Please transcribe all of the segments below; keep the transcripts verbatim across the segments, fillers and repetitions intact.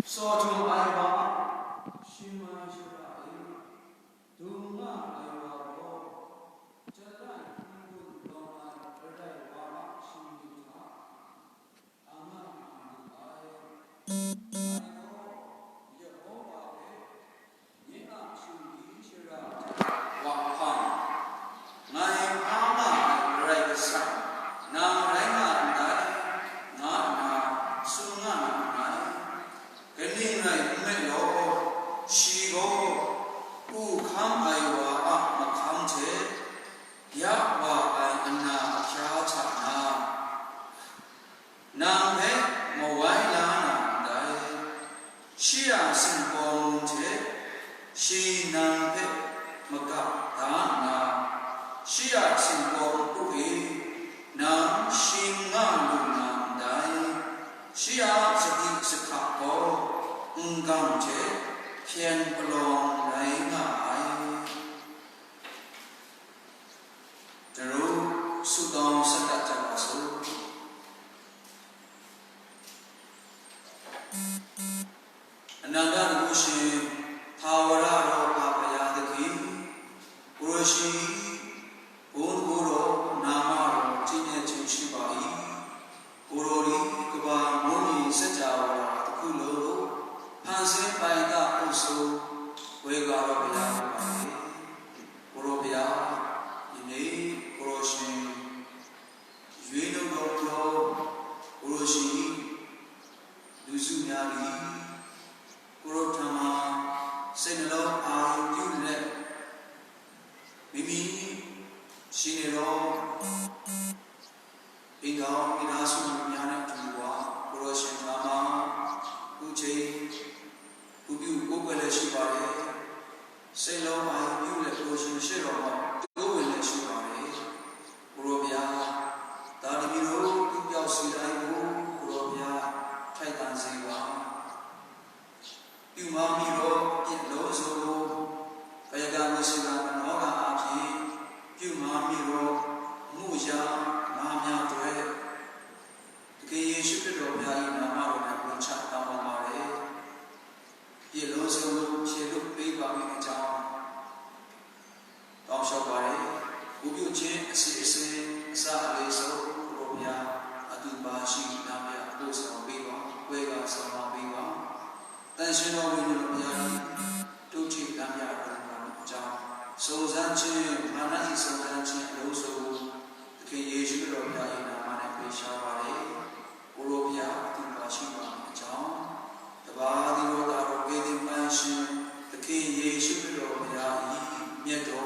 Sawhtum ai wa a shingmai shara e, dung nga ai wa gaw, jalan n-gun lawm ai kadai wa a shingnu hta, a nga nga lu ai. Ngai gaw Yehowa hpe nye a shingdi shara hta wa hpang, ngai hpa nga ai Karai Kasang, nang rai nga ndai, nga nna tsun nga na nngai. Kaning rai nme law, shi gaw u hkam ai wa a mahkam hte ya wa ai ana ahkya hta na, nang hpe mawai la na ndai. Shi a singpawng hte shi nang hpe magap da nna, shi a singpawng u e nang shing nga lu na ndai. Shi a sadi sahka gaw n-gang hte hpyen palawng rai nga ai. Daru, sutdawng sat dat jang wa su. Ananda dagu shi, Htawara Raw Hpa Baya Dahki, Kuro shi, Gun Guro, Nama Ro, Jin Ye Jin Shi Ba I, Kuro Ri, Kaba Ngu Ni, Saja Wara, Dahku Lo, Hpan Sin Pai Ta, Usu, Wega Raw Baya Dahki, Kuro Baya, Yini, Kuro shi, Yui Nu Dawng Hpraw, Kuro shi, Lu Zu Mya Li, Kuro Htama, Seng Nalawng Ai Kyu Let, Mimi, Shi Ne Raw, Pingdau, Mina Su Mya Na Htu Wa, Kuro Shin Htama, Ku Chei, Ku Pyu, Ku Kwai Let Shi Ba Re, Seng Lawng Ai Kyu Let, Kuro Shin She Raw Ma, Ku Win Let Shi Ba Re, Kuro Baya, Tali Mi Ro, Kyu Pyau Si Lai Gu, Kuro Baya, Htai Dan Ze Wa. Pyu ma mi raw, pyi law zaw law, kayaka masing a manaw ga a hpyi, pyu ma mi raw, mu ya, ma mya doi, Dahki Yesu Hkristu Bya i na ma rawt ai gun hta kau wa ma re. Pyi law zaw law, hpye lup pe ba mi a jau. Tawng shawk wa re, Gu Pyu Hkyen asi asi, asa ale so, Kuro Bya, adu ba shi, na bya, gu sa wi wa, woi ga sa ma wi wa, tan shin wa wi nu bya ni, tu hti na bya ru ga nu jau, so zan chin, ma na i so zan chin, alo so, Dahki Yesu Hkristu Bya i na ma na hpe sha wa re. Kuro Bya a htingba shi wa ai majaw, kaba di raw ta raw gye ding bai shin, Dahki Yesu Hkristu Bya i myit daw,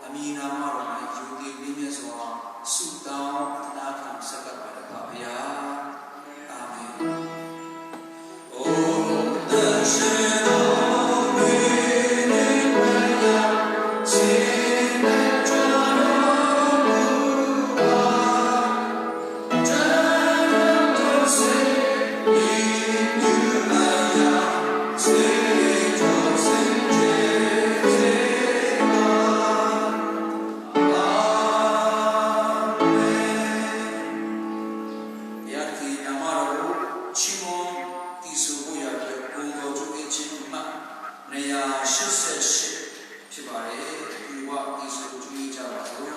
amying na ma rawng ai yu di ni myit zaw, su tau, a tana hkang sakat ai Laba Bya. Amen. Amen. ဘုရားသခင်နာမတော်ကိုချီးမွမ်းသီဆိုဖို့ရာအတွက် ဂုဏ်တော်ချီးမွမ်းခြင်းအမှတ် နှစ်ရာရှစ်ဆယ့်ရှစ် ဖြစ်ပါတယ်။ ဒီဝသီဆိုချီးမွမ်းကြပါစို့။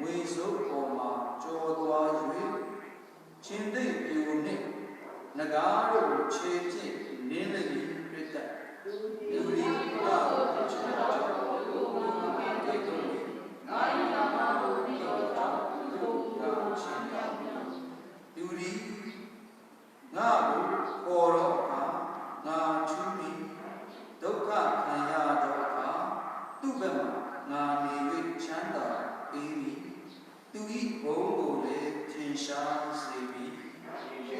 ငွေစုပ်ပေါ်မှာ ကျော်သွား၍ ခြင်းသ့ၣ်ပျူနစ် နဂါးတို့ကို ခြေဖြင့် နင်းလိမ့်မည် ခရစ်တိုင်။ လူသည် ငါ့ကို ချစ်သောကြောင့် လူကို ငါကယ်ထုတ်မည်။ ငါ၏နာမကို သိသောကြောင့် လူကို ငါချီးမြှောက်မည်။ လူသည် ငါ့ကို ခေါ်သောအခါ ငါထူးမည်။ ဒုက္ခခံရသောအခါ သူ့ဘက်မှာ ငါနေ၍ ချမ်းသာပေးမည်။ သူ့၏ဘုန်းကိုလည်း ထင်ရှားစေမည်။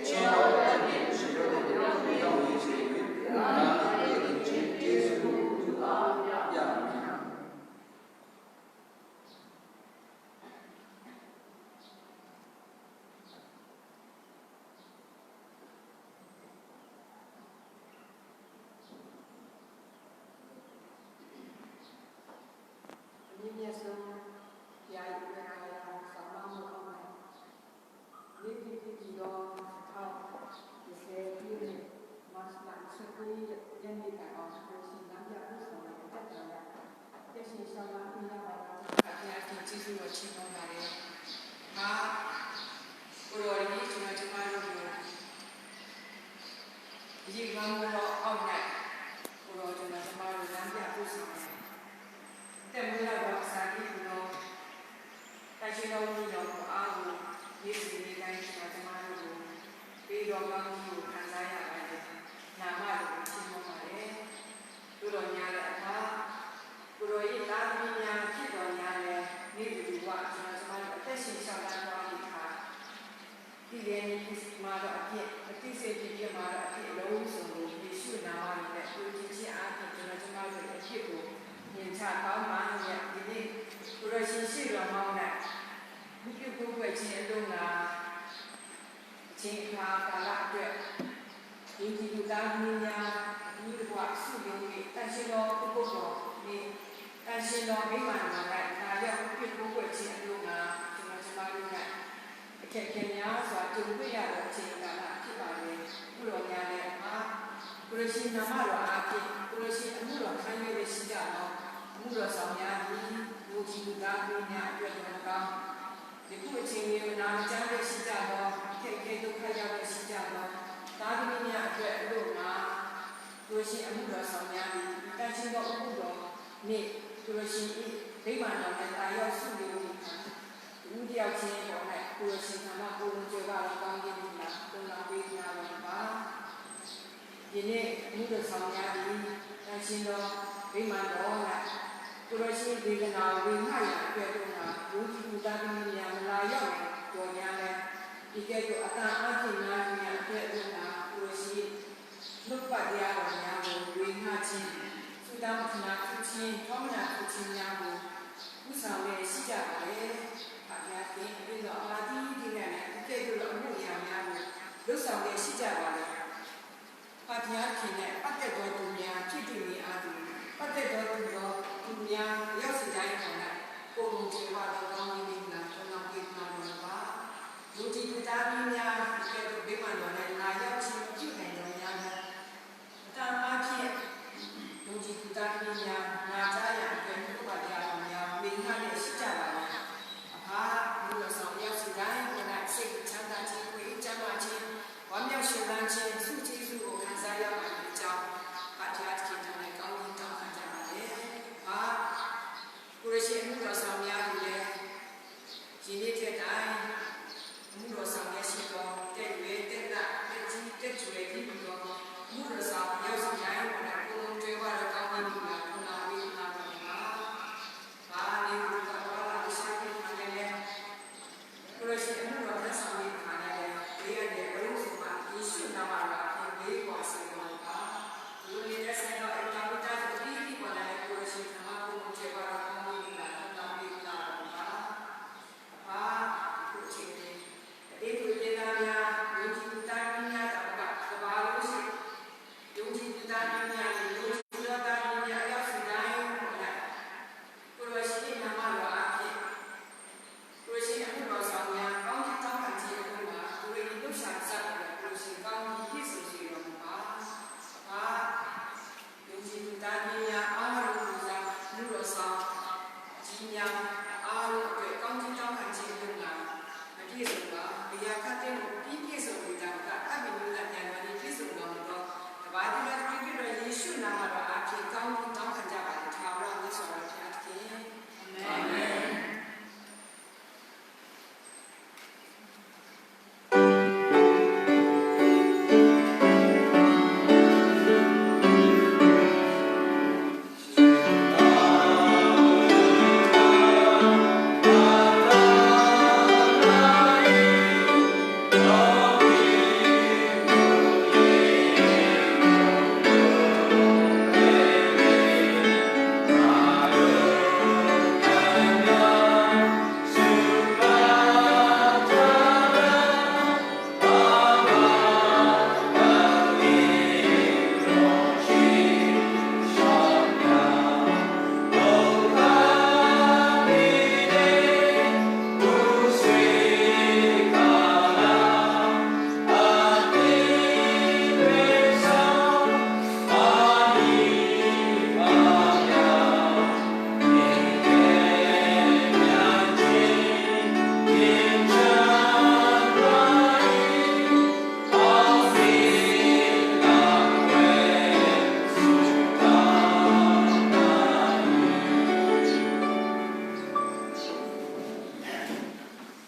ဆင်းရဲသောအသက်နှင့် ဆင်းရဲသောအသက်နှင့် လွတ်မြောက်စေ၍ ငါသည် ကယ်တင်ခြင်းကျေးဇူးကို သူ့အားပြမည်။ အမြင့်မြတ်ဆုံး ဘုရား၏အမြတ်တော်အရာ ဆောင်မမှုအောက်၌ နေ့တည်ဖြစ်ပြီးသော တစ်ထောင်နှစ်ဆယ်ပြည့်နှစ် မတ်လ နှစ်ဆယ့်ကိုးရက်နေ့တိုင်အောင် ကိုယ်ရှင်လမ်းပြပို့ဆောင်တဲ့ အသက်တာနဲ့ အသက်ရှင်လျှောက်လှမ်းပေးရပါတော့ ဘုရားရှင်ကျေးဇူးတော်ချီးမွမ်းပါတယ်။ ဟာ ကိုယ်တော်ဒီနေ့ကျွန်တော်ကျမတို့ကို အရေးကောင်းသောအောက်၌ကိုယ်တော်ကျွန်တော်ကျမတို့လမ်းပြပို့ဆောင်တယ်။ အသက်မွေးလာသောအစာကံဘုံသောတန်ရှင်တော်မူတော်မူအားကိုနေ့စဉ်နေ့တိုင်းကျွန်တော်ကျမတို့ကိုပေးတော်ကောင်းမှုကိုခံစားရပါတယ်။ နာမတော်ကိုချီးမွမ်းပါတယ်။ သို့တော်ညာလည်းအဖကိုယ်တော်၏သားသမီးများဖြစ်တော်ညာလည်းနေ့တတူဝကျွန်တော်ကျမတို့အသက်ရှင်လျှောက်လှမ်းသွားသည့်အခါ ပြည်လည်နေပြည်မှာတော့အပြစ်အသိစိတ်ပြည်ပြမှာတော့အပြစ်အလုံးစုံကိုယေရှုနာမတော်နဲ့ကိုယ်ကြည့်ခြင်းအားဖြင့်ကျွန်တော်ကျမတို့ရဲ့အပြစ်ကိုမြင်ချကောင်းမှန်ရဲ့ဒီနေ့ကိုယ်တော်ရှင်ရှိတော်မောင်း၌မိပြုတ်ကိုယ်ွယ်ခြင်းအလို့ငါအချိန်အခါကာလအတွက်ယုံကြည်သူသားသမီးများအတူတကွစုယုံ၍တန်ရှင်သောပုဂ္ဂိုလ်တော်နှင့်တန်ရှင်သောမိမ္မာတော်၌နာရောက်မိပြုတ်ကိုယ်ွယ်ခြင်းအလို့ငါကျွန်တော်ကျမတို့၌အခက်အခဲများစွာကြုံတွေ့ရသောအချိန်ကာလဖြစ်ပါတယ်။ ဘုရောများလည်းအခါကိုရရှိနာမတော်အားဖြင့်ကိုရရှိအမှုတော်ထမ်းရွက်ရှိကြသောအမှုတော်ဆောင်များသည်လူကြီးလူသားကလေးများအတွက်တော်မကောင်းယခုအချိန်တွင်မနာမကျန်းလျက်ရှိကြသောအခက်အခဲဒုက္ခရောက်လျက်ရှိကြသောသားသမီးများအတွက်အလို့ငှာ Kurashi amu daw sau nya ni, tan shing gaw amu daw ni, Kurashi i, vei man daw na ta yau su yu ni hkan, wu di yau hte gaw na, Kurashi hta ma hku lung chyoi wa lam kau yin ni na, kung lam wi na wa ni ba. Yin e, amu daw sau nya ni, tan shing gaw, vei man daw na, Kurashi wi kana wi nga ya, koi du na, wu di ku ta ni ni ya, ma la yau na, daw nya na, i koi du a ta a hte na yu ya, koi du na, Kurashi, Luk pat ya gaw nya gaw, woi nga hte, sutang hpuna hput hti, htawng na hput hti nya gaw, wu sa we shi ja ga le, hpa hkya hte, ring gaw a di di rai ngai, n kye du law, n mu ya nya gaw, luk sa we shi ja ga le, hpa hkya hte ngai, pat dat daw dum ya, hpyi du mi a du, pat dat daw dum daw, dum ya, yau si dai hkawng ngai, kawng lung hte wa daw kau mi mying lam, hkawng nang hpe nga lu ai ga, Yawng hti du ta mi mya, n kye du bingman wa ai, nga yau hte machyu ai daw ya mya, mata ma hpyi, yawng hti du ta mi mya, nga ta ya, n kye du wa ya wa mya, ming nga le shi ja wa ya. Ahpa, ngu law sau yau si dai, ngu na, se hku hkyam da hte, hku hkyam wa hte, wam yau shingran hte, su hte su gaw hkan sa ya wa ai myit chyawm, hpa hte a hte hkye hkrang ai kau ni tau hkan ja wa ai. Ahpa, Kurashi amu daw sau mya lu le, Shi ni hte tai, amu daw sau ya shi gaw, tet we, tet na, tet ji, tet jare di mi gaw, amu daw sau yau si tai, wa na, kung lung chyoi wa rai kau ni mi na, hpung na wi hpung na wa ni ma. Ba ni hpung na wa la, masha ni hpang ai le, Kurashi amu daw hkan sau ni hpang ai le, woi anhte aru summa, Yesu nama ra hpe woi wa sai gaw mu ga. Lu ni hte sai gaw, Epafroditu, Epafroditu wa na le, Kurashi hta ma kung lung chyoi wa rai kau ni mi na, hpung na wi hpung na wa ni ma. Ahpa, hku hte, gade hku hte na mya, yawng hti du ta mi mya ta mada, kaba law shi, yawng hti du ta mi mya ni, yawng hti du ta mi mya, ya hku dai, ngu ai. Kurashi nama ra a hpe, Kurashi amu daw sau mya, kau hti tau hkan hte hkrum nga, Kurashi nu sha nsat ai, Kurashi kau hti hpyi tsun sharawng mu ga. Ahpa, Yawng hti du ta mi mya, Aharon kaw, nu raw sa, ji mya, Aharon a koi kau hti tau hkan hte hkrum nga, made zawn ga, kaya hkat teng gaw, pyi pyi zawn lu da ga, a myit nu lat yan wa ni pyi zawn gaw mu gaw, kaba di na hkri hkrit rai Yesu nama ra a hte kau hti tau hkan ja ga, hta ra ngu sa ra hte a hte. Amen.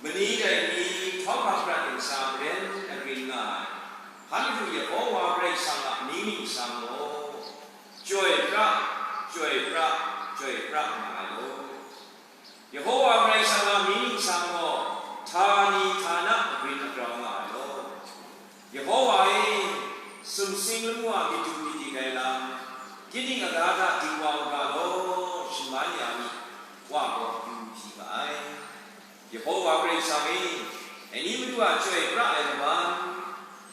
Mani dai ni htawm hkra ntsa maren agrin nga ai, hpa madu Yehowa Karai Kasang a mying ningsang gaw, chyoi pra, chyoi pra, chyoi pra nga ai law. Yehowa Karai Kasang a mying ningsang gaw, htani htana agrin agrau nga ai law. Yehowa e, sumsing lamu a myit du myit dik ai lam, kaning aga hta dingwa u ga law, shaman ya mi, Wa gaw yu hpyi ma ai. Yehowa Karai Kasang e, dai ni Madu a chyoi pra ai laban,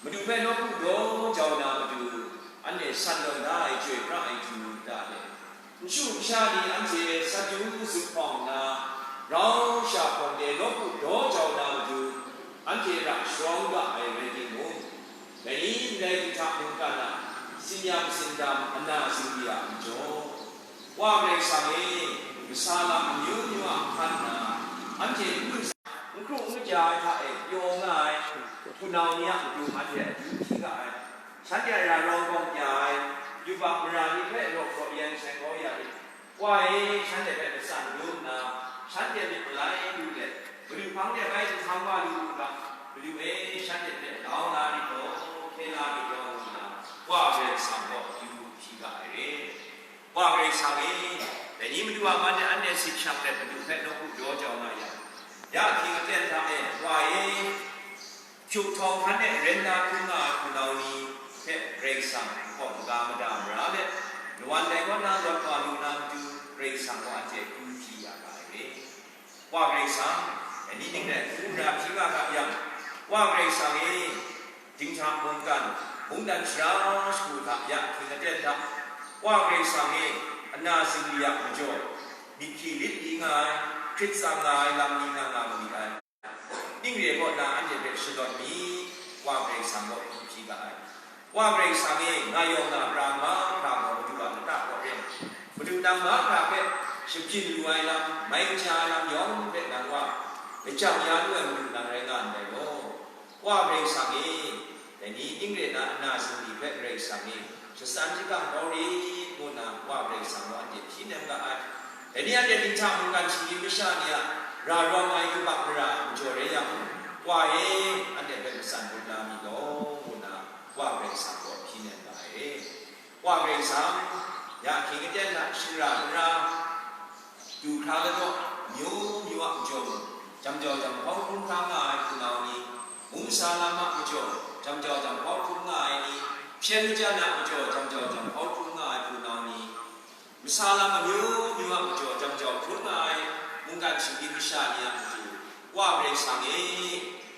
Madu hpe nawku daw jau na matu, anhte san tawn da ai chyoi pra ai htingnu kata hte, nsu nsha ni anhte sat du zuphpawng nna, rau sha hpawng de nawku daw jau na matu, anhte ra sharawng ga ai rai timung, dai ni ndai du hta mungkan a, tsin-yam tsindam ana zingri a majaw, Wa Karai Kasang e, masala amyu myu a hkan nna, anhte n lu sa, n hkru n kaja ai hta e pyaw nga ai, hpunau ni a matu anhte akyu hpyi ga ai, shanhte a ya rawng kawng kya ai, yubak mara ni hpe raw hpraw yen seng kau ya rit. Wa e, shanhte hpe matsan dum nna, shanhte myit malai lu let, Madu hpang de bai jahtam wa lu u ga, Madu e, shanhte hpe grau la rit law, hkye la rit law, ngu nna, Wa Karai Kasang gaw akyu hpyi ga ai re. Wa Karai Kasang e, dai ni Madu a man e anhte sit shang let Madu hpe nawku daw jau nga yang, ya ahkying aten hta e, Wa e, hpyuk htawng hkan e ren na hkrum nga ai hpunau ni hpe Karai Kasang makawp maga mada mara let, lawan dai kaw na lawt wa lu na matu, Karai Kasang gaw anhte akyu hpyi ya ga ai re. Wa Karai Kasang, dai ni ning rai hkru nra hpyi nga ga yang, Wa Karai Kasang e, dinghta mungkan, mungdan shara shagu hta ya hkying aten hta, Wa Karai Kasang e, ana zingri a majaw, myit hkyi lit li nga ai, hkrit tsang nga ai lam ni nga nga ma mi ai. Ning re kaw na anhte hpe shalawn mi, Wa Karai Kasang gaw akyu hpyi ga ai. Wa Karai Kasang e, nga yawng na pra mahkra gaw Madu a lata kaw re. Madu nang mahkra hpe shabyin lu ai lam, mai kaja ai lam yawng hpe nang wa, lajang ya lu ai Madu nang rai nga ndai law. Wa Karai Kasang e, dai ni ning re na ana zingri hpe Karai Kasang e, shasan shagang kau rit, ngu nna Wa Karai Kasang gaw anhte hpyi nem ga ai. Dai ni anhte dinghta mungkan shinggyim masha ni a ra rawng ai yubak mara a majaw rai yang, Wa e, anhte hpe matsan dum la mi law, ngu nna Wa Karai Kasang gaw hpyi nem ga ai. Wa Karai Kasang, ya ahkying aten hta shingran n ra, du hkra ladaw, amyu myu a majaw mung, jam jau jam hkawng hkrum hkra nga ai hpunau ni, mungsa lam a majaw, jam jau jam hkawng hkrum nga ai ni, hpyen majan a majaw, jam jau jam hkawng hkrum nga ai hpunau ni, masa lam amyu myu a majaw, jam jau hkrum nga ai mungkan shinggyim masha ni a matu, Wa Karai Kasang e,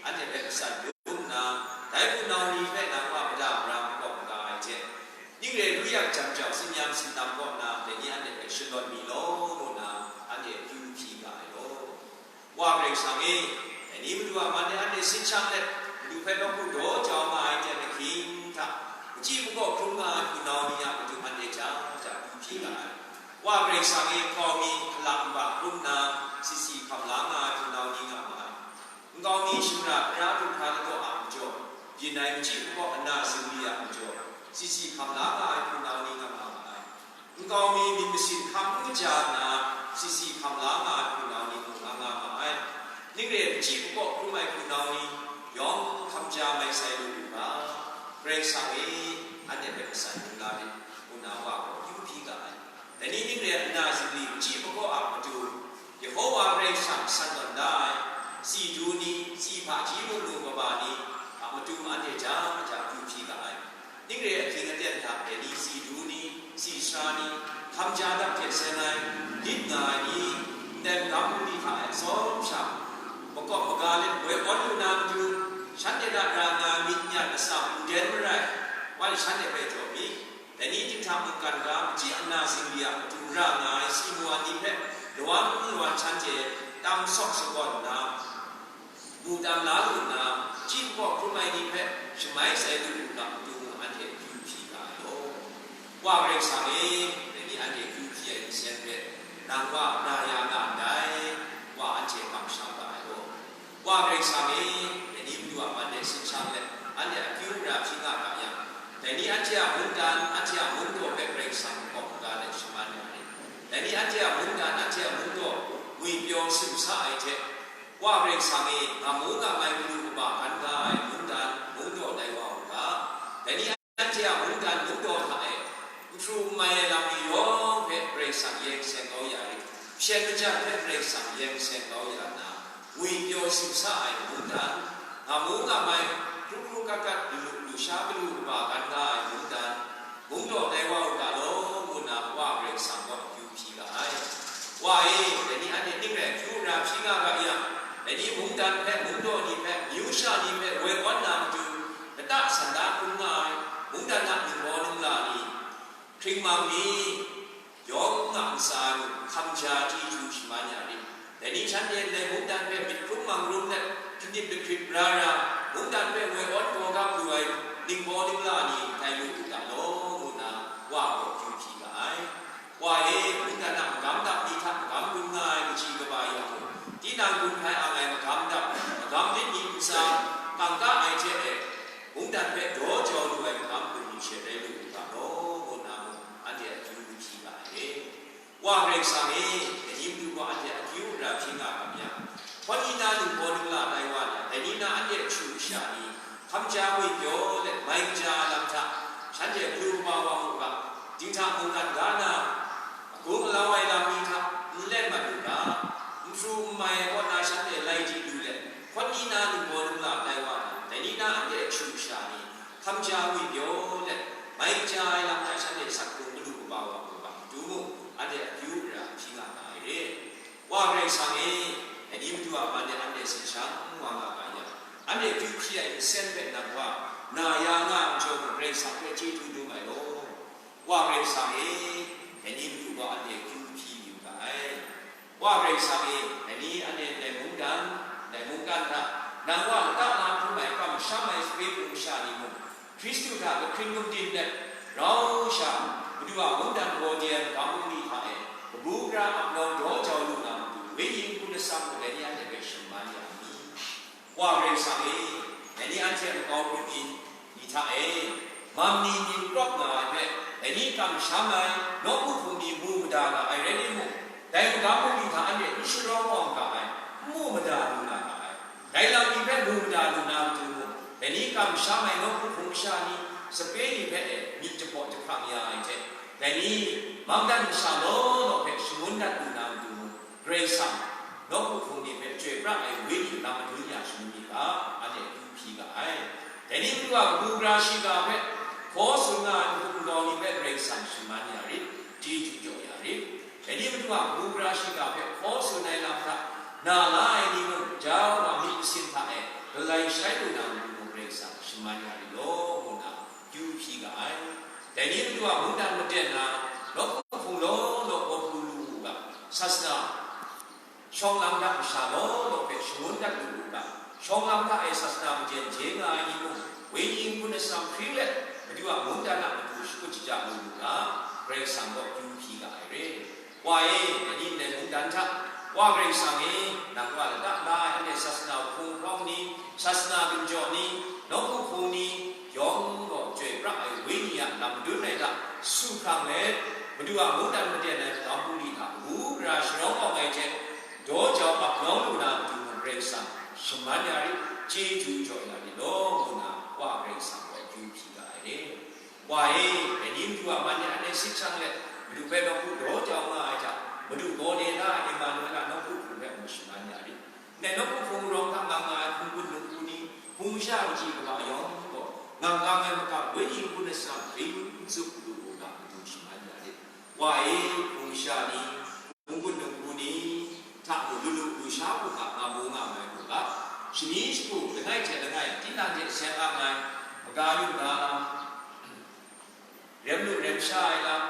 anhte hpe matsan dum nna, dai hpunau ni hpe nang wa mada mara makawp maga ai hte, ning re lu yak jam jau, tsin-yam sindam kaw nna, dai ni anhte hpe shalawn mi law, ngu nna, anhte akyu hpyi ga ai law. Wa Karai Kasang e, dai ni Madu a man e anhte sit shang let, Madu hpe nawku daw jau nga ai ten ahkying hta, machyi makaw hkrum nga ai hpunau ni a matu anhte ja ja akyu hpyi ga ai. Wa Karai Kasang e, nkau mi hkalak nba hkrum nna, sisi hkam la nga ai hpunau ni nga ma ai. Nkau mi shingran n ra du hkra ladaw a majaw, byin ai machyi makaw ana zingri a majaw, sisi hkam la nga ai hpunau ni nga nga ma ai. Nkau mi myit masin hkam n kaja nna, sisi hkam la nga ai hpunau ni mung nga nga ma ai. Ning re, machyi makaw hkrum ai hpunau ni yawng hkam ja mai sai lu u ga, Karai Kasang e, anhte hpe matsan dum la rit, ngu nna Wa gaw akyu hpyi ga ai. Dai ni ning re, ana zingri machyi makaw a matu, Yehowa Karai Kasang san tawn da ai, si du ni, si hpaji mung mung kaba ni a matu anhte ja ja akyu hpyi ga ai. Ning re, ahkying aten hta dai ni si du ni, si sara ni, hkam ja dap hte seng ai, lit nga ai ni, ndai magam ni hta e tsawm sha, makawp maga let woi awn lu na matu, shanhte hta ra nga ai myit n yan atsam n den marai, wan shanhte hpe jaw mi. Dai ni dinghta mungkan ga, machyi ana zingri a matu ra nga ai si mu ai ni hpe lawan lawan shanhte tam sawk shakawn nna, mu tam la lu nna, machyi makaw hkrum ai ni hpe shamai sai lu u ga, Madu mung anhte akyu hpyi ga ai law. Wa Karai Kasang e, dai ni anhte akyu hpyi ai nsen hpe, nang wa na ya nga ndai, wa anhte kamsham ga ai law. Wa Karai Kasang e, dai ni Madu a man e sit shang let, anhte akyu ara hpyi nga ga yang, dai ni anhte a mungdan, anhte a mungdaw hpe Karai Kasang makawp maga let shaman ya rit. Dai ni anhte a mungdan, anhte a mungdaw, ngwipyaw simsa ai hte, Wa Karai Kasang e, nga mu nga mai galu kaba kan ga ai mungdan, mungdaw tai wa u ga. Dai ni anhte a mungdan mungdaw hta e, n hkru n mai ai lam ni yawng hpe Karai Kasang yen seng kau ya rit. Hpyen majan hpe Karai Kasang yen seng kau ya nna, ngwipyaw simsa ai mungdan, nga mu nga mai, hkru hkru kat kat, lu lu lu sha galu kaba kan ga ai mungdan, mungdaw tai wa u ga law, ngu nna Wa Karai Kasang gaw akyu hpyi ga ai. Wa e, dai ni anhte ning rai hkyu nra hpyi nga ga yang, dai ni mungdan hpe, mungdaw ni hpe, amyu sha ni hpe woi awn na matu, lata san da hkrum nga ai, mungdan a ningbaw ningla ni, hkringmang ni, yawng a ntsa e mung hkam ja chyeju shaman ya rit. Dai ni shanhte ndai mungdan hpe myit hkrum mang rum let, hkanit lahkrit ra ra, mungdan hpe woi awn gawgap lu ai ningbaw ningla ni tai lu u ga law, ngu nna Wa gaw akyu hpyi ga ai. Wa e, mungdan a magam dap ni hta magam gun nga ai kaji kaba yang mung, tinang gun hpai ang ai magam dap, magam lit ni ntsa, kangka ai hte e, mungdan hpe daw jau lu ai magam gun ni she rai lu u ga law, ngu nna Wa Karai Kasang e, dai ni Madu gaw anhte akyu ara hpyi nga ga mi yang, hkawn ni na ningbaw ningla tai wa na, dai ni na anhte a kashu kasha ni, hkam ja ngwi pyaw let, mai kaja ai lam hta, shanhte galu kaba wa mu ga, dinghta mungkan ga na, agung alau ai lam ni hta, n let mat u ga, n pru n mai ai kaw na shanhte lai di lu let, hkawn ni na ningbaw ningla tai wa na, dai ni na anhte a kashu kasha ni, hkam ja ngwi pyaw let, mai kaja ai lam hta shanhte sat hkrung galu kaba wa mu ga, matu mung, anhte akyu ara hpyi nga nga ai re. Wa Karai Kasang e, dai ni Madu a man e anhte sin shang wa nga ga yang, anhte akyu hpyi ai nsen hpe nang wa na ya nga ai majaw mung, Karai Kasang hpe chyeju dum ai law. Wa Karai Kasang e, dai ni Madu gaw anhte akyu hpyi yu ga ai. Wa Karai Kasang e, dai ni anhte ndai mungdan, ndai mungkan hta, nang wa lata la hkrum ai kamsham ai sape hpung sha ni mung, Hkristu hta kahkring gumdin let, rau sha, Madu a mungdan gaw de ai magam bungli hta e, kabu gara ap nawng daw jau lu na matu, wenyi n-gun atsam gaw dai ni anhte hpe shaman ya mi? Wa Karai Kasang e, dai ni anhte a makau grup ni, ni hta e, mam ni myin krawp nga ai hpe, dai ni kamsham ai, nawku hpung ni mu mada nga ai rai timung, dai magam bungli hta anhte n sharawng awng ga ai, n mu mada lu na ga ai. Dai lam ni hpe mu mada lu na matu mung, dai ni kamsham ai nawku hpung masha ni, sape ni hpe e myit jahpaw jahprang ya ai hte, dai ni mangdan masha law law hpe shangun dat lu na matu mung, Karai Kasang, nawku hpung ni hpe chyoi pra ai Wenyi lam madun ya shangun mi ga, anhte akyu hpyi ga ai. Dai ni Madu a kabu gara shiga hpe hkaw tsun nga ai nhkum nkau ni hpe Karai Kasang shaman ya rit, chyeju jaw ya rit. Dai ni Madu a kabu gara shiga hpe hkaw tsun ai lam hta na la ai ni mung, jau wa myit masin hta e galai shai lu na matu mung Karai Kasang shaman ya rit law, ngu nna akyu hpyi ga ai. Dai ni Madu a mungdan maten na, nawku hpung law law gaw pru lu u ga, sasana shawng lam hta masha law law hpe shangun dat lu u ga, shawng lam hta e sasana majen je nga ai ni mung, wenyi n-gun atsam hpring let, Madu a mungdan a matu shakut shaja lu u ga, Karai Kasang gaw akyu hpyi ga ai re. Wa e, dai ni ndai mungdan hta, Wa Karai Kasang e, nang wa lata la ai anhte sasana hpung hpawng ni, sasana ginjaw ni, nawku hpung ni, yawng gaw chyoi pra ai Wenyi a lam madun ai hta su hkrang let, Madu a mungdan maten ai magam bungli hta kabu gara sharawng awng ai hte, daw jau ap nawng lu na matu mung Karai Kasang shaman ya rit, chyeju jaw ya rit law, ngu nna Wa Karai Kasang gaw akyu hpyi ga ai re. Wa e, dai ni Madu a man e anhte sit shang let, Madu hpe nawku daw jau nga ai hta, Madu gaw de da ai Emanuela nawku hpung hpe mung shaman ya rit. Ndai nawku hpung rawng hta nga nga ai hpung gun nawku ni, hpung masha kaji kaba yawng gaw, ngang kang ai makam wenyi n-gun atsam hpring tsup lu u ga, Madu shaman ya rit. Wa e, hpung masha ni, hpung gun nawku ni hta mung lu lu lu sha hku ga, nga mu nga mai hku ga, shani shagu langai hte langai, tinang hte seng ang ai, maga yu ga lam, rem lu rem sha ai lam,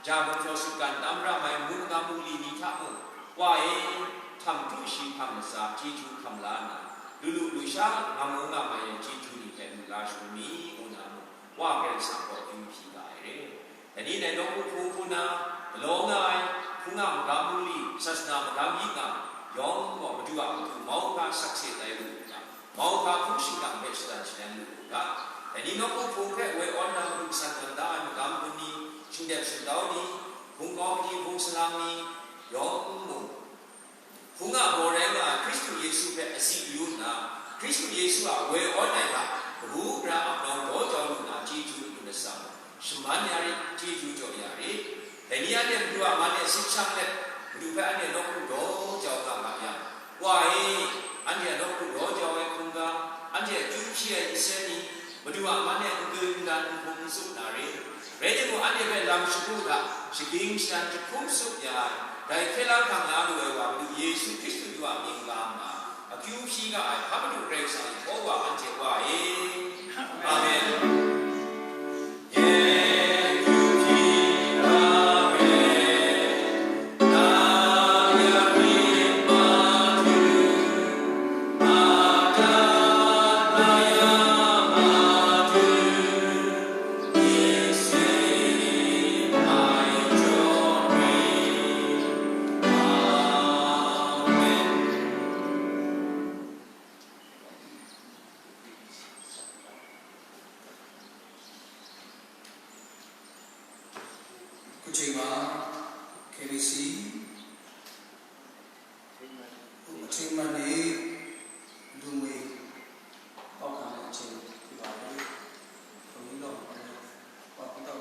ja gumhpraw sutgan tam ra mai mungga mungli ni hta mung, Wa e, htam htu shi hkam latsa chyeju hkam la nna, lu lu lu sha nga mu nga mai ai chyeju ni hpe lu la shangun mi, ngu na mung, Wa Karai Kasang gaw akyu hpyi ga ai re. Dai ni dai nawku hpung hku na, galaw nga ai, hpung a magam bungli, sasana magam yi nga, yawng gaw Madu a matu mauhpa sakse tai lu u ga, mauhpa hpung shingkang hpe shadan shadan lu u ga, dai ni nawku hpung hpe woi awn na matu san tawn da ai magam gun ni, shingdep shingtau ni, hpung kau ni, hpung salang ni, yawng mung, hpung a baw rai nga ai Hkristu Yesu hpe azi yu nna, Hkristu Yesu a woi awn ai hta, kabu gara ap nawng daw jau lu na chyeju n-gun atsam, shaman ya rit, chyeju jaw ya rit. Dai ni anhte Madu a man e sit shang let, Madu hpe anhte nawku daw jau nga ma yang, Wa e, anhte a nawku daw jau ai hkungga, anhte a akyu hpyi ai nsen ni, Madu a man e n-gun n-dan n hpung n tsup na re. Rai timung, anhte hpe lam shagu hta shaging shadan jahkrum tsup ya ai, dai hkye la hkang la lu ai wa Madu Yesu Hkristu Madu a mying ga ma, akyu hpyi ga ai hpa madu Karai Kasang Yehova anhte Wa e. Amen. စီ အထိမ်းအမှတ်နေ့ လူငွေကောက်ခံတဲ့အချိန်ဖြစ်ပါတယ်။ ခမီးလောင်ပါတယ်။ ဟောပြီးတော့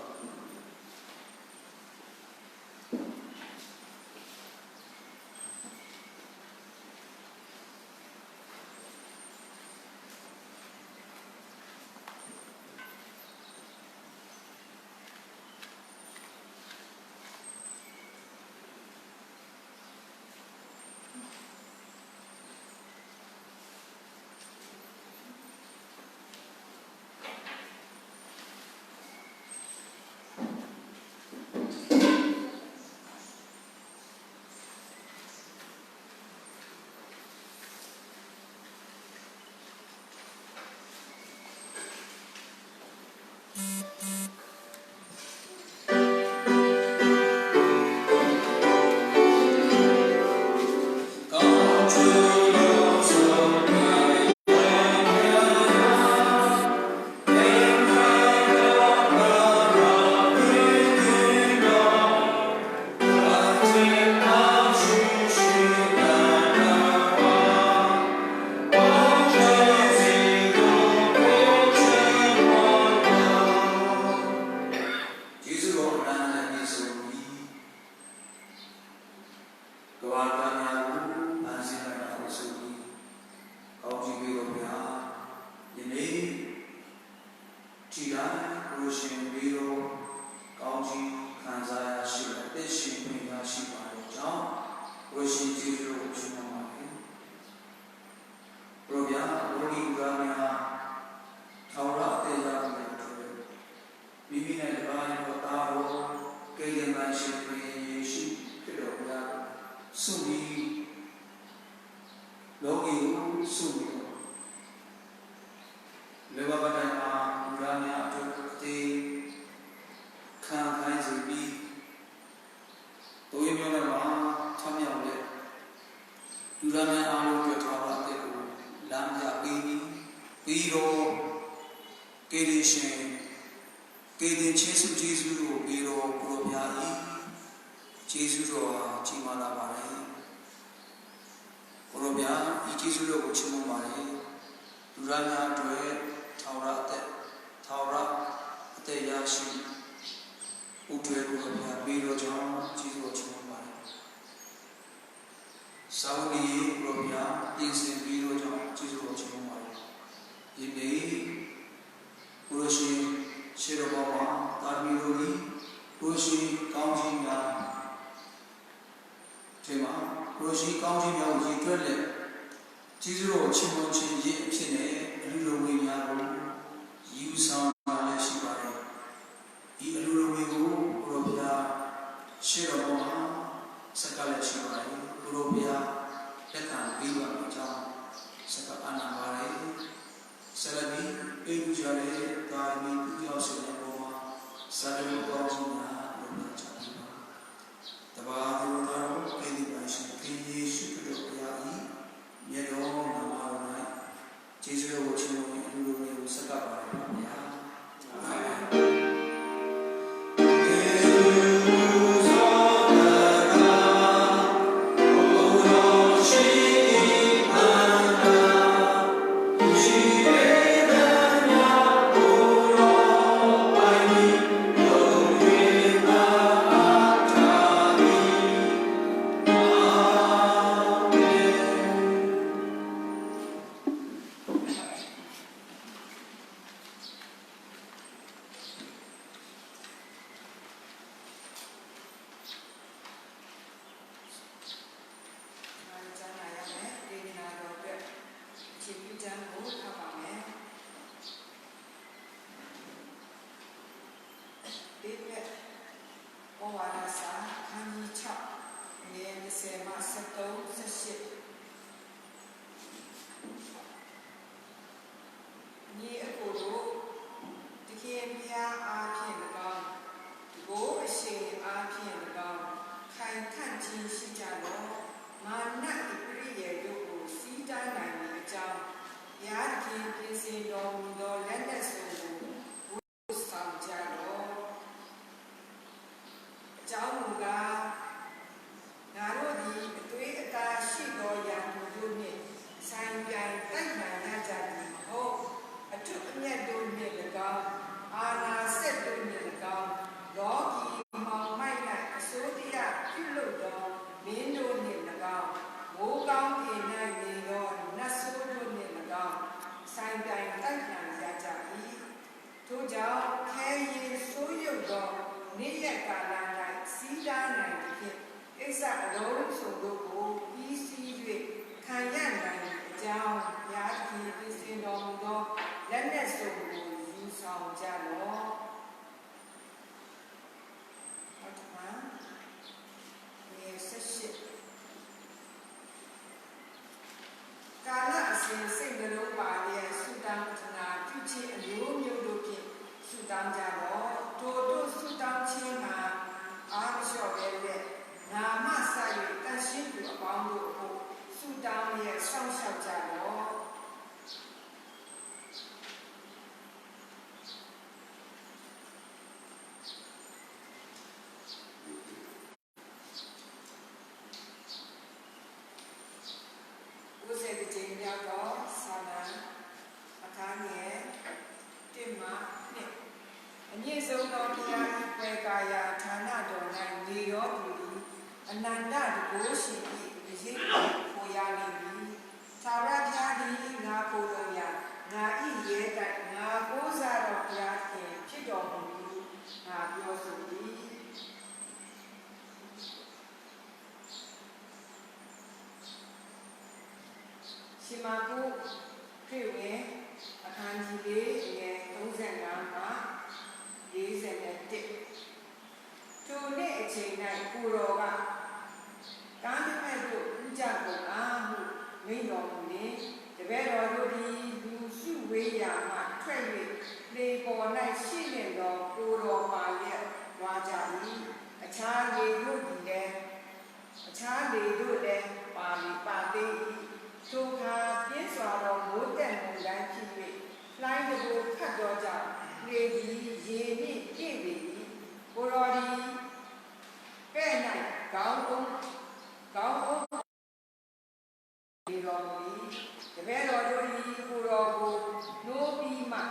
ကျေးဇူးတော်အတန်းနဲ့ပြည့်စုံပြီ။ ကမ္ဘာ့တန်ရာကိုဖန်ဆင်းလိုက်တာကိုဆိုပြီး ကောင်းကြီးပေးတော်မူရာ ယနေ့ ထီတိုင်းကိုရှင်ပြီးတော့ကောင်းကြီးခံစားရရှိတဲ့ အသက်ရှင်ခွင့်ရရှိပါတဲ့ကြောင့် ကိုရှင်ကျေးဇူးတော်ကိုချီးမွမ်းပါတယ်။ ကိုရောဘုရား လောကီလူသားများ ထာဝရအသက်ရဖို့အတွက် မိမိနဲ့တပါးသောသားတော် ကယ်တင်ပါရှင်သခင်ယေရှုခရစ်တော်ဘုရားကို ဆုမွန် လောကီကို ဆုမွန် လဲၤဘၣ်ကတိုင်မှာ လူသားများအတွက် အသင်ခံခိုင်းစေပြီး သိုးရေးမျိုးနွယ်မှာ ထမြောက်လျက် လူသားများအားလုံးအတွက် ထာဝရအသက်ကို လမ်းပြပေးပြီး ပြီးတော့ ကယ်တင်ရှင် ကယ်တင်ခြင်းဆုကျေးဇူးကိုပေးတော့ ကိုရောဘုရား၏ကျေးဇူးတော်ဟာ ကြီးမားလာပါတယ်။ ကိုရောဘုရား ဤကျေးဇူးတော်ကို ချီးမွမ်းပါတယ်။ လူသားများအတွက် ထာဝရအသက် ထာဝရအသက်ရရှိဖို့အတွက် ကိုရောဘုရား ပေးတော့ကြောင်း ကျေးဇူးတော်ချီးမွမ်းပါတယ်။ စာဝတ်နေရေး ကိုရောဘုရား ပြင်ဆင်ပေးတော့ကြောင်း ကျေးဇူးတော်ချီးမွမ်းပါတယ်။ ယနေ့ ကိုရောရှင် ရှေ့တော်ဘဝမှာ သားသမီးတို့သည် ကိုရောရှင်ကောင်းကြီးများ ထဲမှာ ကိုရောရှင်ကောင်းကြီးများကို ရေတွက်လျက် ကျေးဇူးတော်ချီးမွမ်းခြင်းရစ်အဖြစ်နဲ့ အလှူတော်ငွေများကို ယူဆောင်လာလျက်ရှိပါတယ်။ ဒီအလှူတော်ငွေကို ကိုရောဘုရား ရှေ့တော်ဘဝမှာ ဆက်ကပ်လျက်ရှိပါတယ်။ ကိုရောဘုရား လက်ခံပေးပါမည်အကြောင်း ဆက်ကပ်အပ်နှံပါတယ်။ ဆက်လက်ပြီး ပေးလှူကြတဲ့ သားသမီး ပူးပေါင်းဆောင်ရွက်ပေါ်မှာ စာတမူကောင်းကြီးများ ကိုရောဘုရား ချပေးပါ။ တပါးသူတပါးတို့ ကယ်တင်ပါရှင် သခင်ယေရှုခရစ်တော်ဘုရား၏ မြတ်တော်နာမတော်၌ ကျေးဇူးတော်ကိုချီးမွမ်းပြီး အလှူတော်ငွေကို ဆက်ကပ်ပါရစေဘုရား။ အာမင်။ ကျမ်းစာရမယ်။ ဒေသနာတော်အတွက် အခြေပြုကျမ်းကို ဖတ်ပါမယ်။ ဧဖက် ဩဝါဒစာ အခန်းကြီးခြောက် အငယ်တစ်ဆယ်မှ ဆယ့်သုံး၊ ဆယ့်ရှစ်။ ညီအစ်ကိုတို့၊ သခင်ဘုရားအားဖြင့်၎င်း၊ တန်ခိုးအရှိန်အားဖြင့်၎င်း၊ ခိုင်ခံ့ခြင်းရှိကြလော့။ မာန၏ပရိယာယ်တို့ကို ဆီးတားနိုင်မည်အကြောင်း၊ ဘုရားသခင်ပြင်ဆင်တော်မူသော လက်နက်စုံကို ဝတ်ဆောင်ကြလော့။ အကြောင်းမူကား၊ ရဟန်းတကယ် ပြင်ဆင်တော်မူသော လက်နက်စုံကို ယူဆောင်ကြလော့။ နောက်တစ်ခါ ငယ်ဆယ့်ရှစ် ကာလအစဉ် စိတ်နှလုံးပါလျက် ဆုတောင်းပတနာပြုခြင်းအမျိုးမျိုးတို့ဖြင့် ဆုတောင်းကြလော့။ ထိုသို့ဆုတောင်းခြင်းမှာ အားမလျော့ဘဲလျက် ငါမှစ၍ သန့်ရှင်းသူအပေါင်းတို့အဖို့ ဆုတောင်းလျက် စောင့်ရှောက်ကြလော့။ ကိုးဆယ်တစ်ကြိမ်မြောက်သော ဆာလံ အခန်းငယ် တစ်မှ နှစ်။ အမြင့်ဆုံးသောဘုရား၏ ကွယ်ကာရာဌာနတော်၌ နေရောသူသည် အနန္တတန်ခိုးရှင်၏ အရေးကို ခိုရလိမ့်မည်။ ထာဝရဘုရားသည် ငါခိုလှုံရာ၊ ငါ၏ရဲတိုက်၊ ငါကိုးစားသောဘုရားသခင်ဖြစ်တော်မူမည်ဟု ငါပြောဆို၏။ ရှင်မာကု ခရစ်ဝင် အခန်းကြီးလေး အငယ်သုံးဆယ့်ငါးမှ လေးဆယ့်တစ်။ ထိုနေ့အချိန်၌ ကိုယ်တော်က၊ ကားနှစ်ဖက်သို့ ကူးကြကုန်အံ့ဟု မိန့်တော်မူလျှင်၊ တပည့်တော်တို့သည် လူစုဝေးရာမှ ထွက်၍ လှေပေါ်၌ ရှိနှင့်သော ကိုယ်တော်ပါလျက် သွားကြ၏။ အခြားလှေတို့သည်လည်း အခြားလှေတို့လည်း ပါလေပါသေး၏။ ထိုအခါ ပြင်းစွာသော မိုးသက်မုန်တိုင်းဖြစ်၍ လှိုင်းတဘိခတ်သောကြောင့် လှေသည် ရေနှင့်ပြည့်လေ၏။ ကိုယ်တော်သည် ပဲ့၌ခေါင်းအုံး၊ ခေါင်းအုံး နေတော်မူ၏။ တပည့်တော်တို့သည် ကိုယ်တော်ကို နှိုးပြီးမှ၊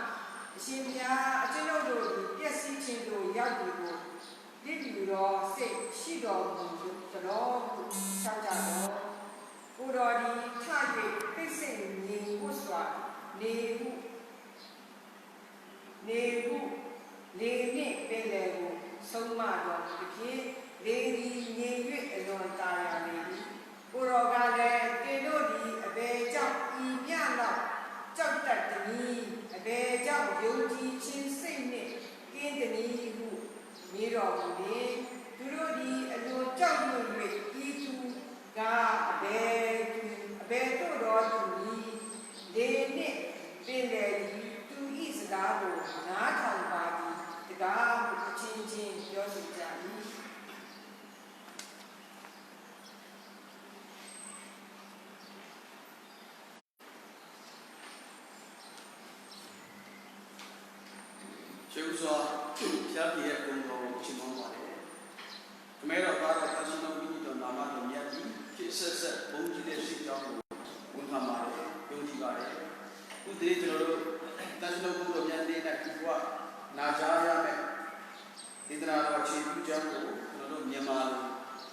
အရှင်ဘုရား၊ အကျွန်ုပ်တို့သည် ပျက်စီးခြင်းသို့ ရောက်သည်ကို လစ်လျူသောစိတ်ရှိတော်မူသလောဟု လျှောက်ကြသော်၊ ကိုယ်တော်သည် ထ၍ တိတ်ဆိတ်ငြိမ်ဝပ်စွာ နေဟု နေဟု လေနှင့်ပင်လယ်ကို ဆုံးမတော်မူသဖြင့်၊ လေသည်ငြိမ်၍ အလွန်သာယာလေ၏။ ကိုယ်တော်ကလည်း၊ သင်တို့သည် အဘယ်ကြောင့် ဤမျှလောက် ကြောက်တတ်သနည်း။ အဘယ်ကြောင့် ယုံကြည်ခြင်းစိတ်နှင့် ကင်းသနည်းဟု မေးတော်မူလျှင်၊ သူတို့သည် အလွန်ကြောက်ရွံ့၍ ဤသူကား အဘယ်သူ၊ အဘယ်သို့သောသူနည်း။ လေနှင့်ပင်လယ်သည် သူ၏စကားကို နားထောင်ပါသည်တကားဟု အချင်းချင်းပြောဆိုကြ၏။ ရှေးဦးစွာ ဘုရားသခင်ရဲ့ဂုဏ်တော်ကို ချီးမွမ်းပါတယ်။ ခမည်းတော်သားတော် သန့်ရှင်းသောဝိညာဉ်တော် နာမတော်မြတ်သည် ခေတ်အဆက်ဆက် ဘုန်းကြီးတဲ့ ဆုတောင်းကို ဝန်ခံပါတယ်။ ယုံကြည်ပါတယ်။ အခုတနေ့ကျွန်တော်တို့ သန့်ရှင်းသောဝိညာဉ်တော်မြတ်နေ့၌၊ ဒီကနေ့ နာကြားရမယ့် ဒေသနာတော် အခြေပြုကြောင်းကို ကျွန်တော်တို့ မြန်မာလို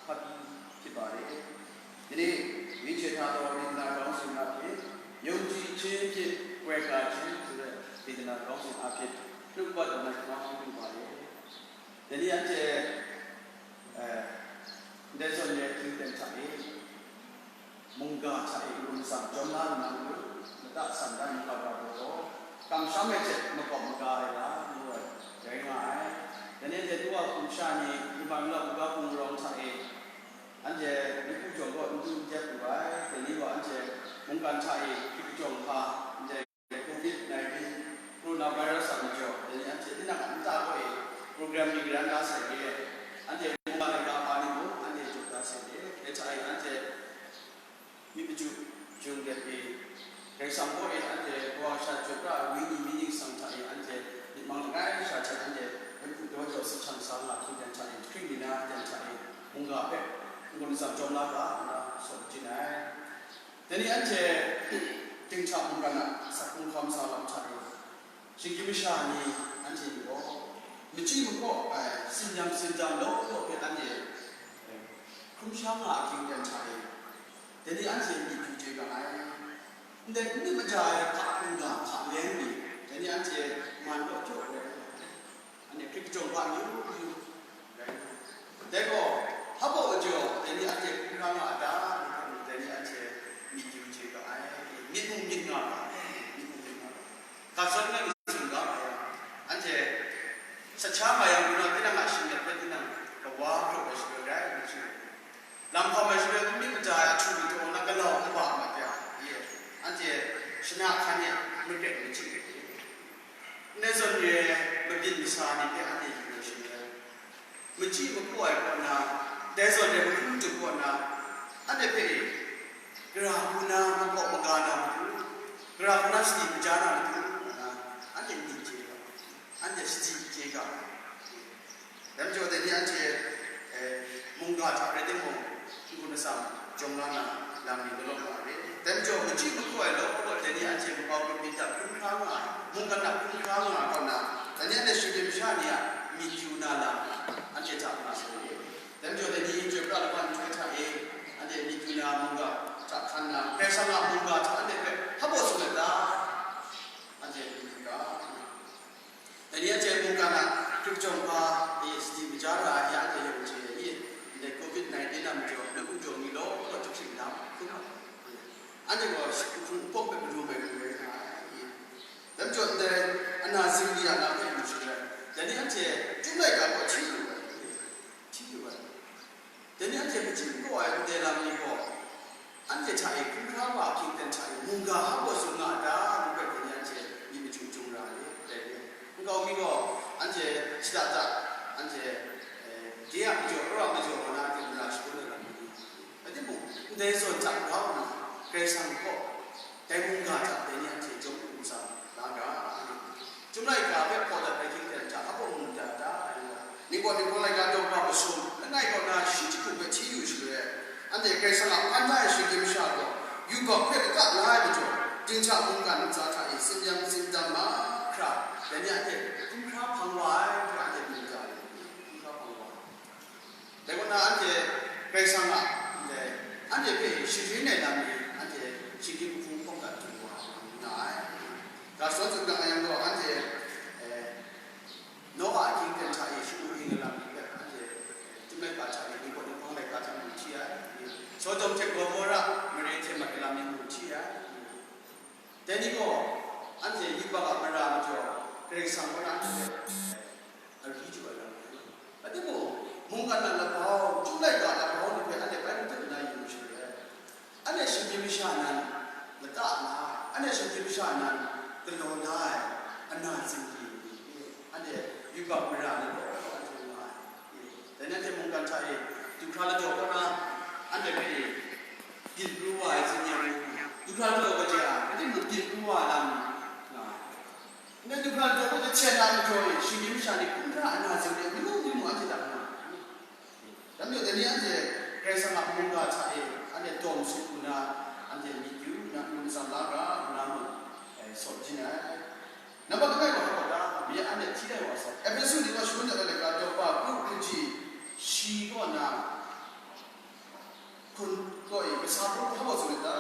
ဖတ်ပြီးဖြစ်ပါတယ်။ ဒီနေ့ ရွေးချယ်ထားသော ဒေသနာခေါင်းစဉ်အားဖြင့် ယုံကြည်ခြင်းဖြင့် ကွယ်ကာခြင်းဆိုတဲ့ ဒေသနာခေါင်းစဉ်အားဖြင့် နှုတ်ကပတ်တော်နဲ့ ကျွန်တော်ပြုပါတယ်။ ဒီနေ့အကျယ် အဲ လက်စွပ်နဲ့ ကျူးတန်ချား မုန်ဂါချား အင်္ဂုံစံကြောင်းလာနာလို့ မတတ်ဆန္ဒ မပါပါတော့ ကံရှမ်းမဲ့ချက် မကောက်မကားရတာလို့ ရိုင်းလာတယ်။ ဒီနေ့တဲ့ သူက ပုံရှာနေ ဒီမှာ ငါ့ကို ကပုံရောင်းချား အန်ကျဲ ဒီကူကြောင့်တော့ သူ့ကျက်ကိုပါ ဒီနေ့ပါ အန်ကျဲ မုန်ကန်ချား ဒီကူကြောင့်ပါ အန်ကျဲ COVID nineteen coronavirus အကြောင်း ဒီနေ့ အန်ကျဲ ဒီနာက မတားကို program ဒီကရန်ဒါဆက်ရဲ့ အန်ကျဲ မုန်ကန်ကပါနေကို အန်ကျဲ ကြိုးစားဆက်ရဲ့ အဲချား အန်ကျဲ မီးပကျူး ယုံတဲ့ပေ ဂိုင်ဆောင်ဖို့ အန်ကျဲ ဘဝရှာကြွက်တာ ဝိညာဉ်မီး ယိုင်ဆောင်တာ အန်ကျဲ ဒီမောင်တကိုင်းရှာချက် အန်ကျဲ ဘုရားတော်ကျော်စစ်ချမ်းသာလာ ခုတန်ချာ ခရစ်မီနာတန်ချာ မုန်ကဖက် ငုံဆောင်ကြောင်းလာတာ ဆိုချင်တယ်။ ဒီနေ့ အန်ကျဲ တင်ချာမုန်ကနာ စက်ကုန်းခမ်စာလောက်ချာ ရှင်ကမရှါနီ အန်ကျဲရော မကြည့်မကော့ အဲ စင်ယမ်စင်တမ်လို့ လို့ အန်ကျဲ ခုံးရှမ်းလာအကျဉ်းတန်ချာ ဒီနေ့ အန်ကျဲ မီးကျူးကျဲးကလာ Ndai ni maja ai hka hkungga hka leng ni, dai ni anhte man kaw jaw ai, anhte hkrit kajawng hpa ni u ni u, dai gaw, hpa baw jaw, dai ni anhte hkungga nga a ta, dai ni anhte myit yu chye ga ai, myit mung myit nga anhte shana hkan e magret machyi ai. Ndai zawn re ai mabyin masa ni hpe anhte yu ai shaloi, machyi makaw ai kaw na, ndai zawn re mahkrum tup kaw na, anhte hpe e, gara hku na makau maga na matu, gara hku na sadi maja na matu, nga na, anhte myit chye ga, anhte sadi chye ga. Dai majaw, dai ni anhte, eh, mungga hta rai timung, n-gun atsam jawm la na lam ni galaw nga re. Dai majaw, machyi makaw ai law law, dai ni anhte makau grup myit hta hkrum hkra nga ai, mungkan hta hkrum hkra nga ai kaw na, dai ni anhte shinggyim masha ni a myit yu na lam, anhte hta nga sai re. Dai majaw, dai ni chyoi pra lahkawng nhtoi hta e, anhte myit yu na mungga hta hkan na, Karai Kasang a mungga hta anhte hpe hpa baw tsun ai ta? Anhte myit yu ga. Dai ni anhte mungkan a hkrit jawng hpa e sadi maja ra ai, ya anhte yawng chye ai i? Ndai covid nineteen a majaw, lagu jaw mi law law jahkring na hkrum ai. Anhte gaw shi-, hpung npawk hpe madu mai lu ai nga ai i? Dai majaw, ndai ana zingli a na hpe yu shaloi, dai ni anhte Chyum laika gaw hti lu ai i? Hti lu ai. Dai ni anhte machyi makaw ai ndai lam ni gaw, anhte hta e hkrum hkra wa ahkying ten hta e mungga hpa baw tsun nga a ta? Ngu hpe dai ni anhte myit machyu chyum ra ai, dai ni. Nkau mi gaw, anhte shada da, anhte, eh, de a majaw, rau a majaw nga na, anhte mara shagun ai lam ni. Rai timung, ndai zawn hta grau nna, Karai Kasang kaw, dai mungga hta dai ni anhte jawm n-gun tsam la ga. Chyum laika hpe hpaw dat ai hkying ten hta hpa baw mu dat ta? Ning gaw, Ninghpang laika daw hpa masum, langai kaw na shi jahku hpe hti yu shaloi, anhte Karai Kasang a hpan da ai shinggyim masha gaw yubak hpe lata la ai majaw, dinghta mungkan ntsa hta e tsin-yam tsindam mahkra, dai ni anhte hkrum hkra hpang wa ai hpe anhte mu ga ai, hkrum hkra hpang wa ai. Dai kaw na, anhte Karai Kasang a ndai, anhte hpe sharin ai lam ni, anhte shinggyim hpung hpawng dat du wa nga ai. Ga shadawn tsun ga yang gaw, anhte, eh, Noa a hkying ten hta e shagu hping ai lam ni hpe, anhte, eh, Chyum laika hta e Ninghpawt Ninghpang laika hta mu hti ai, Sodom hte Gomora mare hte mat ai lam ni mu hti ai. Dai ni gaw, anhte yubak a mara majaw, Karai Kasang kaw na anhte, eh, ari jaw ai lam rai nga. Rai timung, mungkan a labau, Chyum laika a labau ni hpe anhte bai matut nna yu shaloi, anhte shinggyim masha nan lata la ai, anhte shinggyim masha nan galaw la ai, ana zingli ni, anhte yubak mara ni gaw anhte nga ai. Dai ni anhte mungkan hta e du hkra ladaw kaw na, anhte hpe e byin pru wa ai zi ni, du hkra ladaw kaja, rai timung, byin pru wa ai lam nga ai. Ndai du hkra ladaw hpe jahten na majaw e, shinggyim masha ni hkrum hkra ana zingli ni mung ni mung anhte hta nga ai. Dai majaw, dai ni anhte Karai Kasang a mungga hta e, anhte dawng sut nna, anhte myit yu nna, n-gun atsam la ga nna mung, eh, sawt jin ai. Nambat langai gaw hpa ta? Myi anhte hti ai wa sai. Ehpesu ni gaw shangun dat ai laika daw hpa kru kaji shi kaw na, hkun kaw e kasa hpung hpa baw tsun ai ta?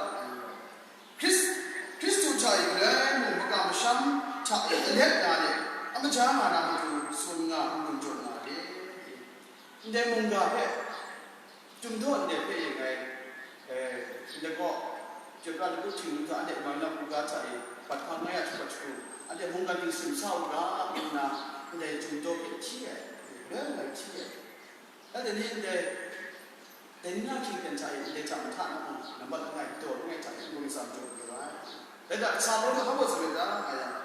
Hkris-, Hkristu hta e galoi mung makam masham hta e alet na de, a maja nga na matu tsun nga n-gun jaw nga de. Ndai mungga hpe, Chyum daw ndai hpe e ngai, eh, ndai gaw, chyoi pra lagu hting lu hta, anhte Marna hkungga hta e bat hpang ngai a htup hkru, anhte mungkan ningsum sa u ga, ngu nna, ndai Chyum daw hpe hti ai, loi ngai hti ai. Dai ni ndai, dai ni na hkying ten hta e ndai hta mahta na mung, nambat langai, daw langai hta e n-gun atsam jaw yu ai. Dai hta kasa baw ni hpa baw tsun ai ta, nga yang,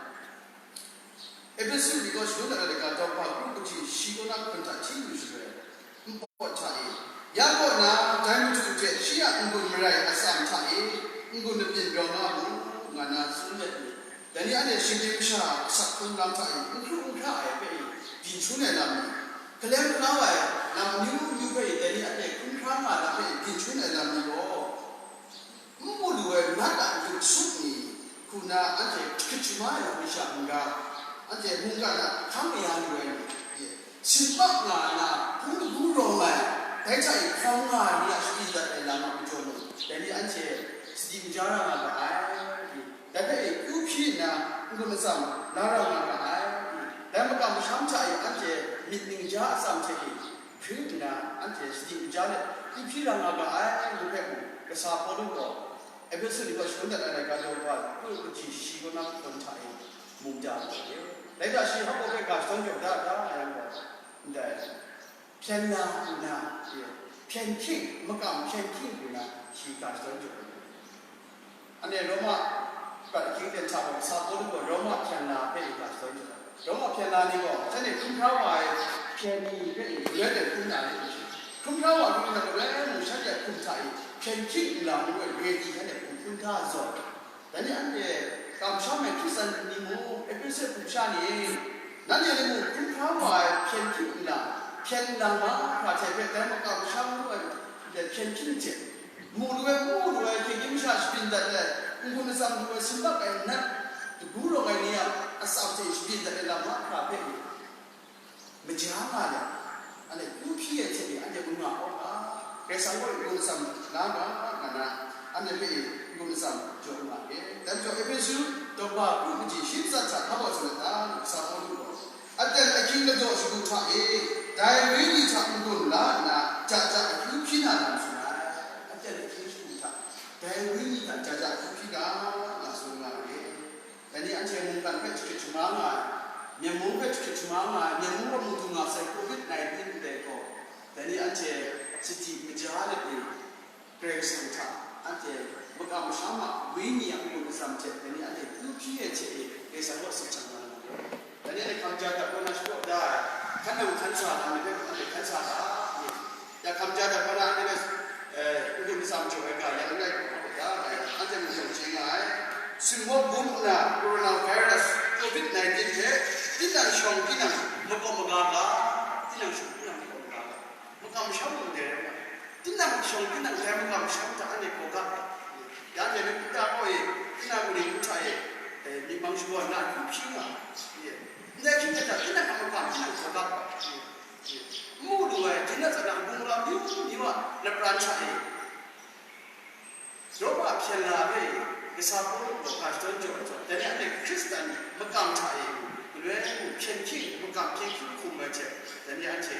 Ehpesu ni gaw shangun dat ai laika daw hpa kru kaji shi kaw na hkun hta hti yu shaloi, npawt hta e, ya kaw na, dai madu hte shi a n-gun marai atsam hta e n-gun labyin grau nga mu, nga na tsun let mi, dai ni anhte shinggyim masha asak hkrung lam hta e n hkru n hkra ai hpe e byin shangun ai lam ni, kalem kanau ai lam amyu myu hpe e dai ni anhte hkrum hkra nga ai lam hpe e byin shangun ai lam ni gaw, n mu lu ai nat a matu sut ni hku na anhte hkrit shaman ai lam ni sha n-ga, anhte mungkan a hkang kaya lu ai ni, sinpak nga ai na hpung lagu rawng ai, dai hta e hkawm nga ai ni a shagrin dat ai lam a majaw mung, dai ni anhte sadi maja ra nga ga ai. Dai hpe e kyu hpyi nna n-gun atsam la ra nga ga ai. Dai makam masham hta e anhte myit ningja atsam hte e hpring nna, anhte sadi maja let kyu hpyi ra nga ga ai ngu hpe mung, kasa Pawlu gaw Ehpesu ni gaw shangun dat ai laika daw hpa kru kaji shi kaw na hkun hta e mungda nga ai. Dai hta shi hpa baw hpe ga shadawn jaw da da nga yang gaw, ndai hpyen la nna, hpyen hkying, makam hpyen hkying nna shi ga shadawn jaw ai. Anhte Roma prat ahkying ten hta gaw, Sa Pawlu gaw Roma hpyen la hpe i ga shadawn ai. Roma hpyen la ni gaw, shanhte hkrum hkra wa ai hpyen ni hpe i galoi ten hkrum na ni? Hkrum hkra wa hkrum hta galoi mung shanhte a hkum hta i hpyen hkying nlang ngu ai re di shanhte hkum hkrum hkra zawn. Dai ni anhte kamsham ai Hkristan ni mung, Ehpesu hpung sha ni, nanhte ni mung hkrum hkra wa ai hpyen hkying nlang, hpyen nlang mahkra hte hpe dai makam sha ngu ai hpyen hkying hte, mu lu ai, mu lu ai, hkying masha shabyin dat ai, n-gun atsam lu ai, sin bak ai nat, dagu rawng ai ni a atsam hte shabyin dat ai lam mahkra hpe ni, maja nga yang, anhte kyu hpyi ai hte ni anhte gun nga kau ga, Karai Kasang gaw n-gun atsam la ga, nga na, anhte hpe n-gun atsam jaw nga ga. Dai majaw, Ehpesu daw ba kru kaji shi matsat hta hpa baw tsun ai ta? Sa Pawlu gaw, aten ahkying ladaw shagu hta e, dai wenyi hta n-gun la nna, ja ja akyu hpyi na lam tsun ai. Aten ahkying shagu hta, dai wenyi hta ja ja akyu hpyi ga, nga tsun nga ai. Dai ni anhte mungkan hpe jahkrit shaman nga ai, myen mung hpe jahkrit shaman nga ai, myen mung gaw mu du nga sai covid nineteen ndai gaw, dai ni anhte sadi maja let ni, Karai Kasang hta anhte makam masham a wenyi a n-gun atsam hte dai ni anhte kyu hpyi ai hte e Karai Kasang kaw tsun hkam nga ai. Dai ni anhte hkam ja dat kaw na shapraw da ai, hkan nang hkan sa na myit hpe anhte hkan sa ga, ya hkam ja dat kaw na anhte hpe, eh, n-gun atsam jaw ai ga ya langai gaw hkawm da ai, anhte mung yawng chye nga ai. Singwawk bum nna coronavirus, covid nineteen hte tinang shawng tinang makawp maga ga, tinang shawng tinang makawp maga ga, makam masham mung dai rai nga, tinang shawng tinang dai makam masham hta anhte hkaw ga ga, ya anhte myit nta kaw e, tinang kaning hta e, eh, myit mang shabawn na akyu hpyi nga, ndai hkying hte hta tinang a makam tinang hkaw ga ga, n mu lu ai, tinang tsawra bungla myu myu a lapran hta e, Roma hpyen la hpe i, kasa Pawlu gaw ga shadawn jaw ai zawn, dai ni anhte Hkristan makam hta e, galoi mung hpyen hkying, makam hpyen hkying hkum ai hte, dai ni anhte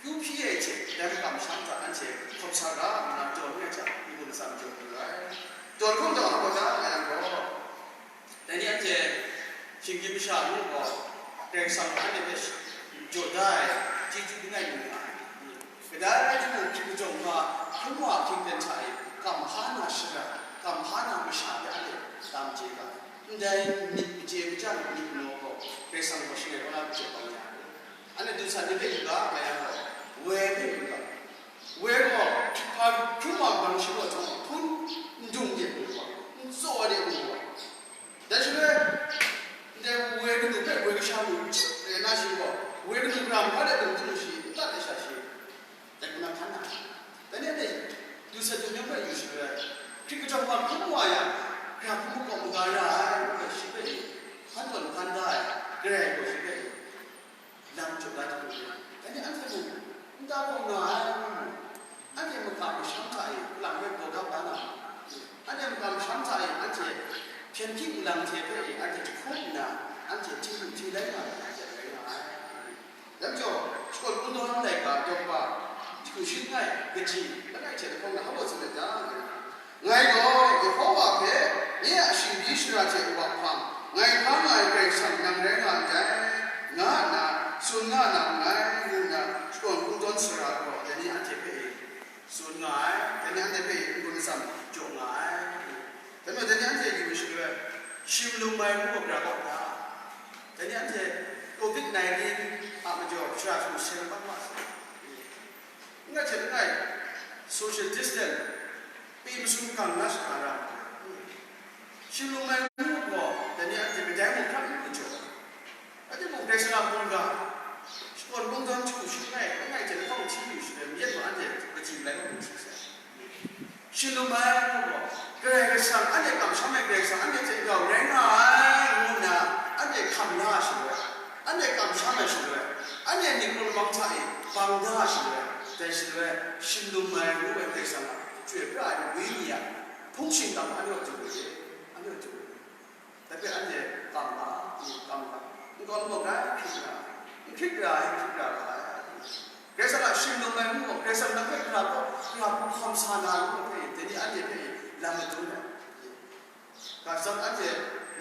kyu hpyi ai hte, dai makam masham hta anhte hkawm sa ga nna, jaw n ai hta, n-gun atsam jaw lu ai. Tawn hkawng tawn hkawng da nga yang gaw, dai ni anhte shinggyim masha ngu gaw, Karai Kasang anhte hpe jaw da ai, chyeju langai mi nga ai. Kadai rai timung, hkying kajawng hpa hkrum wa ahkying ten hta e, kam hpa na shara, kam hpa na masha hpe anhte tam chye ga, ndai myit machye machyang myit ganaw gaw, Karai Kasang gaw shangai kau na hpe jaw kau ya. Anhte du san ni hpe yu ga, nga yang gaw, woi hpe yu ga, woi gaw hpa hkrum wa hpang shi gaw, hpun n dung de mu wa, n tsaw de mu wa, dai shaloi, ndai woi kanu hpe woi kasha mu, eh, na shi gaw, woi kanu gara mahkra de lung hkrum shi, n tat ai sha shi, dai hku na hkan na. Dai ni anhte du sat du myit hpe yu shaloi, hkying kajawng hpa hkrum wa yang, gara hku makawp maga ra ai, shi hpe hkan tawn hkan da ai, Karai gaw shi hpe lam jaw la ai hte mung, dai ni anhte mung, nta gaw nga ai, anhte makam masham hta e, hpalang rai hkaw ga la na, anhte makam masham hta e, anhte hpyen hkying nlang hte hpe e, anhte jahkum nna, anhte htingnu htinglai nga ai, anhte rai nga ai. Dai majaw, shakawn kungdawn laika daw hpa, jahku shi langai, kaji langai hte lahkawng na hpa baw tsun ai ta? Ngai gaw Yehowa hpe, nye a shinggyim shara hte wa hpang, ngai hpa nga ai Karai Kasang nang rai nga ndai, nga nna tsun nga na nngai, ngu nna shakawn kungdawn sara gaw dai ni anhte hpe e tsun nga ai, dai ni anhte hpe e n-gun atsam jaw nga ai. Dai majaw dai ni anhte yu shaloi, shim lum ai ngu gaw gara kau da? Dai ni anhte covid nineteen a majaw shara hku seng bang ma sai. N rai hte n rai, social distance, pyi masum gang na shana ra, shim lum ai ngu gaw, dai ni anhte kadai mung hkrak n lu jaw ai. Rai timung, Karai Kasang a mungga, shakawn kungdawn jahku shi langai, langai hte lahkawng hti yu shaloi, mayat mung anhte kaji malai mung n si sai. Shim lum ai ngu gaw, Karai Kasang, anhte kamsham ai Karai Kasang, anhte hte rau rai nga ai, ngu nna, anhte hkam la shaloi, anhte kamsham ai shaloi, anhte myit krum lamang hta e bang da shaloi, dai shaloi, shim lum ai ngu ai Karai Kasang a chyoi pra ai wenyi a hpung shingkang anhte a jaw ai, anhte a jaw ai. Dai hpe anhte kam ga, kam ga, n kaw n maw grai hkrit ra, n hkrit ra ai, hkrit ra ga ai. Karai Kasang a shim lum ai ngu gaw, Karai Kasang nang hpe hkra gaw, hkra hku hkawm sa na ngu hpe, dai ni anhte hpe lam madun ai. Ga shadawn anhte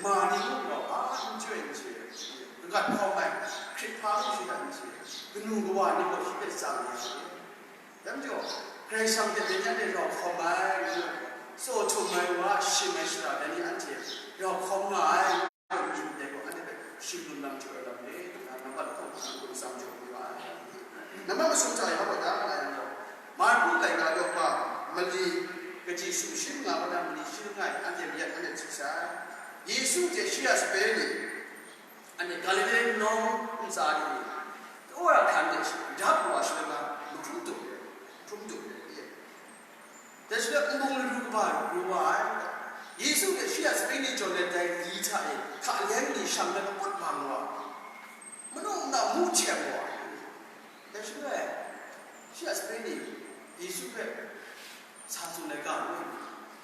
ma ni ngu gaw, a n chyoi n chye, kagat hkawm ai, hkrit hpa ngu shi hta n chye, kanu kawa ni gaw shi hpe tsang ya ai. Dai majaw, Karai Kasang hte dai ni anhte rau hkawm ai, ngu gaw, Tsaw htum ai wa, shim ai shara, dai ni anhte rau hkawm nga ai, yu dai gaw, anhte hpe shim lum lam jaw ai lam re, nambat lahkawng hkang hkung tsang jaw wu ai. Nambat masum hta e hpa da nga yang gaw, Marku laika yawng hpa mali kaji sumshi manga wa na mali shi langai anhte mayat anhte hti sai. Yesu hte shi a sape ni, anhte Galile nawng ntsa ni, kawra hkran de shi, dap wa shi lama mahkrum tup, mahkrum tup. Dai shaloi nbung laru kaba ru wa ai. Yesu hte shi a sape ni jaw let dai li hta e hka leng ni shang let kaput mang wa ai. Manu nna mu htem wa ai. Dai shaloi shi a sape ni Yesu hpe sa tsun ai ga ngu ai.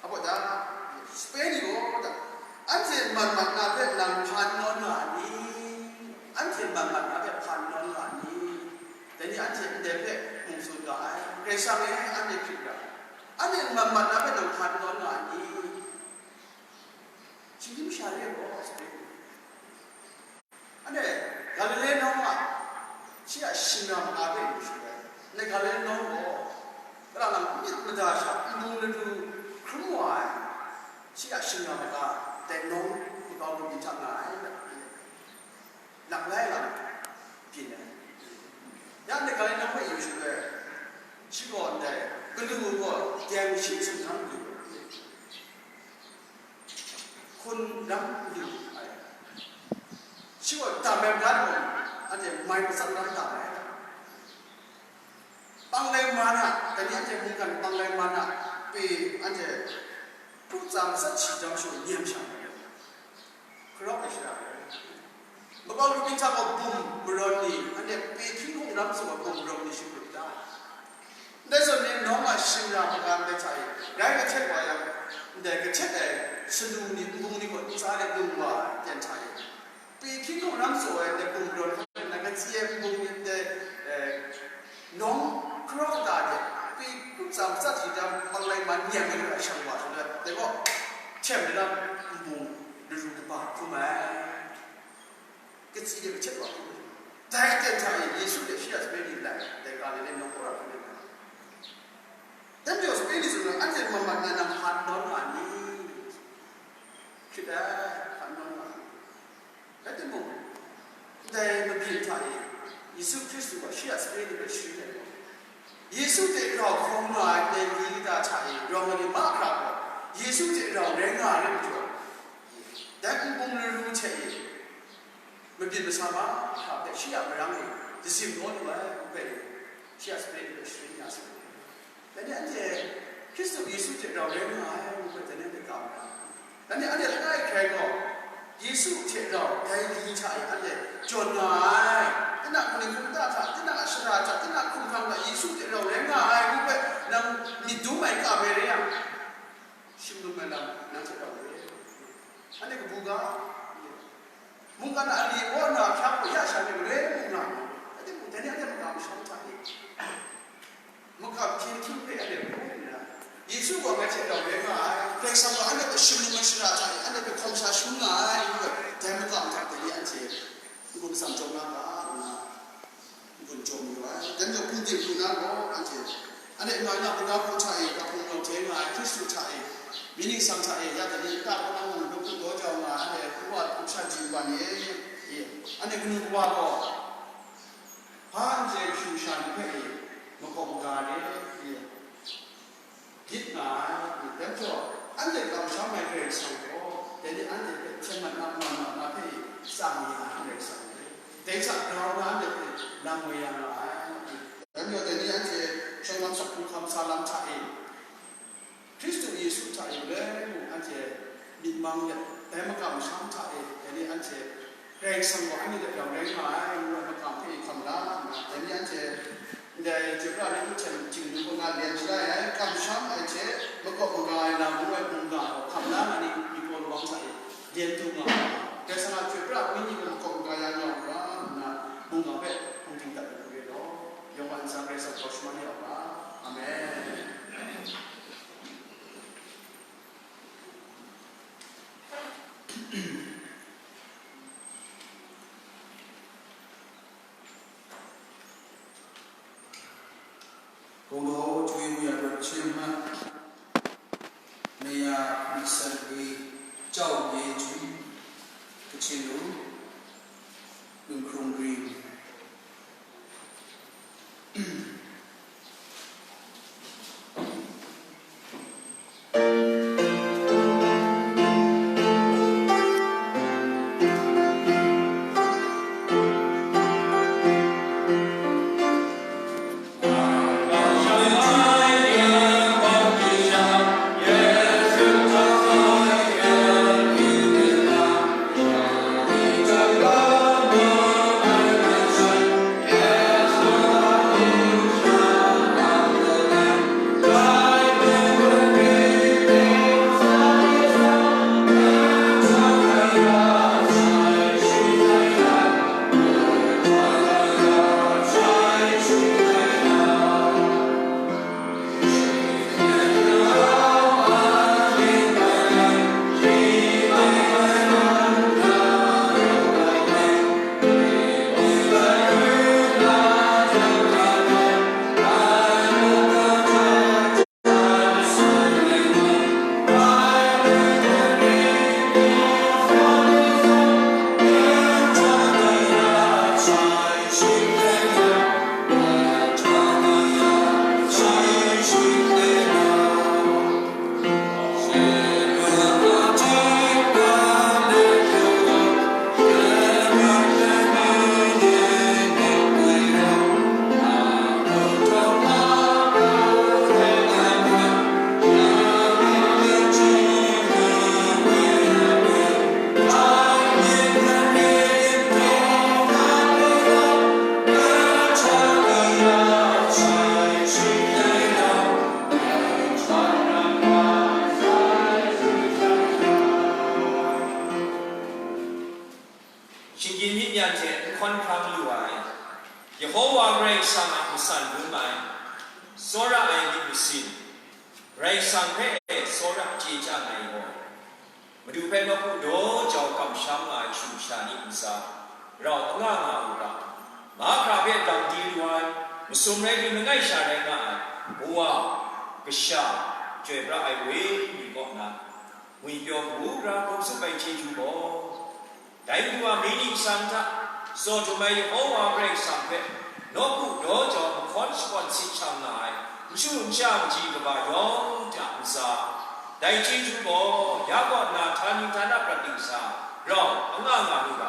Apo da, sape ni gaw da, anhte mat mat na hpe nang hpa n nawn nga a ni? Anhte mat mat na hpe hpa n nawn nga a ni? Dai ni anhte ndai hpe mung tsun ga ai, Karai Kasang e, anhte hkrit ra, anhte n mat mat na hpe nang hpa n nawn nga a ni? Shinggyim masha re gaw, sape ni. Anhte Galile nawng a, shi a shingran maga hpe yu shaloi, ndai Galile nawng gaw, tara lam myit mada sha nbung laru hkrum wa ai, shi a shingran maga, dai nawng makau lu ni hta nga ai, nang lai lam byin ai. Ya ndai Galile nawng hpe yu shaloi, shi gaw ndai galu gaw deng shi hkrum hkang lu. Hkun ram lu ai. Shi gaw dam ai mat mung, anhte mai matsat ram dam ai. Panglai man a, dai ni anhte mungkan panglai man a, pe anhte kru tsa matsat shi jang shu nyem shang ai. Hkarawk ai shara ai. Makau lu hpyi hta gaw bum marawn ni, anhte pe hkying hkung ram tsun ai bum marawn ni shing lu ta? Ndai zawn ni nawng a shingran maga ndai hta e, rai kahtet wa yang, ndai kahtet ai salu ni, nbung ni gaw ntsa de lung wa ai ten hta e, pe hkying hkung ram tsun ai ndai bum marawn hkan nan katsi ai nbung ni ndai, eh, nawng hkarawk kata de, pe kru tsa matsat shi jang panglai man nyem ai shang wa shaloi, dai gaw htem lam nbung laru kaba hkrum ai. Katsi de kahtet wa hkrum ai. Dai aten hta e Yesu hte shi a sape ni lai, dai Galile nawng kawra hkrum ai. Dai majaw sape ni tsun ai, anhte mat mat na nang hpa n nawn nga ni? Hkrit ai, hpa n nawn nga ni? Rai timung, ndai mabyin hta e Yesu Hkristu gaw shi a sape ni hpe sharin ai gaw, Yesu hte rau hkawm nga ai ndai ni kata hta e rau nga ni mahkra gaw, Yesu hte rau rai nga ai majaw, dai nbung laru hte e mabyin masa mahkra hpe shi a marang e dazim kau lu ai hpe, shi a sape ni hpe sharin ya sai. Dai ni anhte Hkristu Yesu hte rau rai nga ai ngu hpe, dai ni anhte kam ai. Dai ni anhte langai hkrai gaw, Yesu hte rau dai li hta e anhte jawn nga ai. Tinang kaning hkungga hta, tinang a shara hta, tinang hkumhkrang hta Yesu hte rau rai nga ai ngu hpe, nang myit dum ai kam ai re yang, shim lum ai lam nang hte rau re. Anhte kabu ga, mungkan a ali wa na hpyak gaw ya sha ni galoi mung nga, dai ni anhte makam masham hta e. Makam hkyen hkying hpe anhte hpung nna, Yesu gaw ngai hte rau rai nga ai, Karai Kasang gaw anhte hpe shim lum ai shara hta e anhte hpe hkawm sha shangun nga ai, ngu ai, dai makam hta dai ni anhte n-gun atsam jawm na ga, ngu nna n-gun jawm yu ai. Dai majaw hpung ting hpung na gaw, anhte, anhte nga na hpung na hpung hta e, ga hpung rau hte nga ai Hkristu hta e, myit ningsang hta e, ya dai ni nta hpung na mung lawk hpung daw jau nga ai, anhte Wa hpung sha di wa ni e, anhte kanu kawa gaw, hpa n chye ai kashu kasha ni hpe e, makawp maga re, e, gyit nga ai, dai majaw, anhte kamsham ai Karai Kasang gaw, dai ni anhte hpe hten mat na, mat na, na hpe e, tsang ya ai Karai Kasang re. Dai hta grau na anhte hpe lam woi ya nga ai, dai majaw, dai ni anhte shawng lam sak hkungkam sa lam hta e, Hkristu Yesu hta e galoi mung anhte myit mang let, dai makam masham hta e, dai ni anhte Karai Kasang gaw anhte hte rau rai nga ai, ngu ai makam hpe hkam la nna, dai ni anhte ndai chyoi pra ni hten chingnu kaw na lyen shalai ai, kamsham ai hte makawp maga ai lam ngu ai mungga gaw hkam la nga ni, myit gaw lawang hta e lyen du nga ai. Karai Kasang a chyoi pra wenyi gaw makawp maga ya nga u ga, ngu nna mungga hpe hpung ting dat ai hku re law, yawng a ntsa Karai Kasang hkau shaman ya u ga. Amen. Kungdaw chyu yu ya prat hpyi ma. Ya, Mister Lee, Chau Ye Jun, Kachin Lu, Lunghkrung Ring. ရှင်းကင်းမြင်းမြတ်တဲ့ ခွန်ခရမ်းလူဝိုင်း ယေဟောဝါ Karai Kasang a matsan gun ai, tsawra ai myit masin, Karai Kasang hpe tsawra chye chyang ai gaw, Madu hpe nawku daw jau kamsham nga ai shagu sha ni ntsa, rau anga nga u ga, mahkra hpe dang di lu ai, masum rai lu langai sha rai nga ai, Kawa, Kasha, Chyoi pra ai Wenyi kaw na, ngwipyaw hkra hkrum tsup ai chyeju gaw, dai Madu a myit ni san hta tsaw htum ai Yehowa Karai Kasang hpe nawku daw jau mahkawn shakawn sit shang nga ai, n shung n sha kaji kaba yawng hta ntsa, dai chyeju gaw ya kaw nna htani htana prat dingsa rau anga nga lu ga,